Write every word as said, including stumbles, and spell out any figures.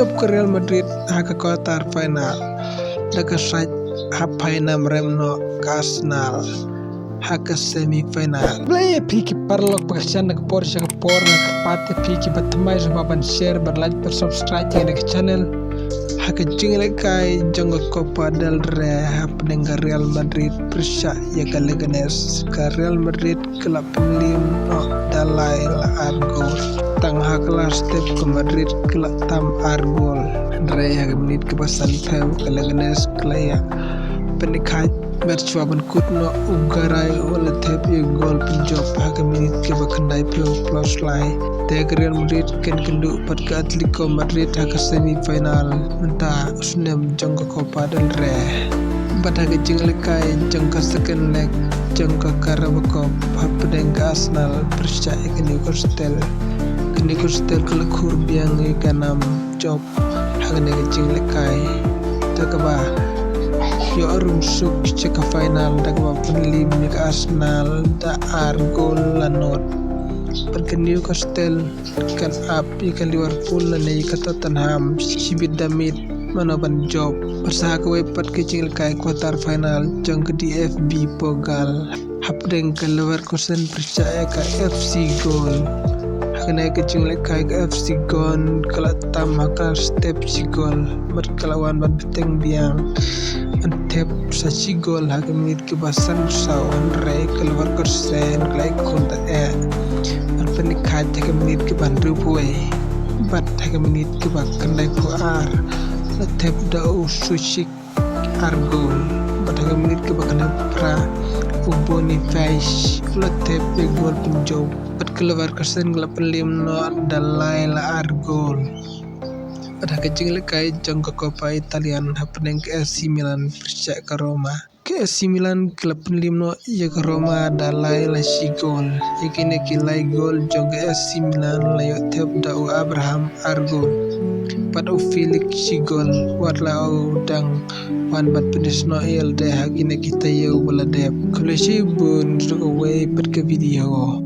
Jop ka Real Madrid ha ka quarter final da ka sait hap phainam rem noh ka Arsenal ha ka semi final. Blei ïa phi ki paralok ba kyrchan na ka por sha ka por, nga kyrpad ïa phi ki ba thymmai sngewbha ban share, ban like, ban subscribe ïa ka channel. Ha ka jinglehkai jong ka Copa del Rey hapdeng ka Real Madrid pyrshah ïa ka Leganes, ka Real Madrid ka la pynliem noh da lai la ar gol. Tang ha ka last step ka Madrid ka la tam ar gol. Hynrei ha ka minit kaba sanphew ka Leganes ka la ïa pynkhiah. Bad shuwa ban kut noh u Garay u la thep ïa ka gol pynjop ha ka minit kaba khyndaiphew plus lai. Te ka Real Madrid kan kynduh bad ka Atletico Madrid ha ka semi final mynta u snem jong ka Copa del Rey. Bad ha ka jinglehkai jong ka second leg jong ka Carabao Cup hapdeng ka Arsenal pyrshah ïa ka Newcastle, ka Newcastle ka la khur biang ïa ka nam jop ha kane ka jinglehkai. Da kaba ïoh rung suk sha ka final da kaba pynliem ïa ka Arsenal da ar gol la nod. Bad ka Newcastle kan ap ïa ka Liverpool lane ïa ka Tottenham shibit da miet mano ban jop. Bad sa ha kawei pat ka jinglehkai quarter final jong ka D F B Pokal hapdeng ka Leverkusen pyrshah ïa ka F C Köln. Ha kane ka jinglehkai ka F C Köln ka la tam ha ka step shi gol bad ka la wan ban bteng biang ban thep sa shi gol ha ka minit kaba sanphew saw, hynrei ka Leverkusen ka la ïakhun da eh ban pynkhiah ha ka minit kaba hynriewphew wei. Bad ha ka minit kaba khyndaiphew ar la thep da u Soucek ar gol. Bad ha ka minit kaba khyndai phra u Boniface u la thep ïa ka gol pynjop. Bad ka Leverkusen ka la pynliem noh da lai la ar gol. Bad ha ka jinglehkai jong ka Copa Italian hapdeng ka A C Milan pyrshah ka Roma, ka A C Milan ka la pynliem noh ïa ka Roma da lai la shi gol. Ïa kine ki lai gol jong ka A C Milan la ïoh thep da u Abraham ar gol bad u Felix shi gol, wat la u dang wan ban pynis noh ïa lade ha kine ki taïew ba la dep. Khublei shibun, ruh kawei pat ka video.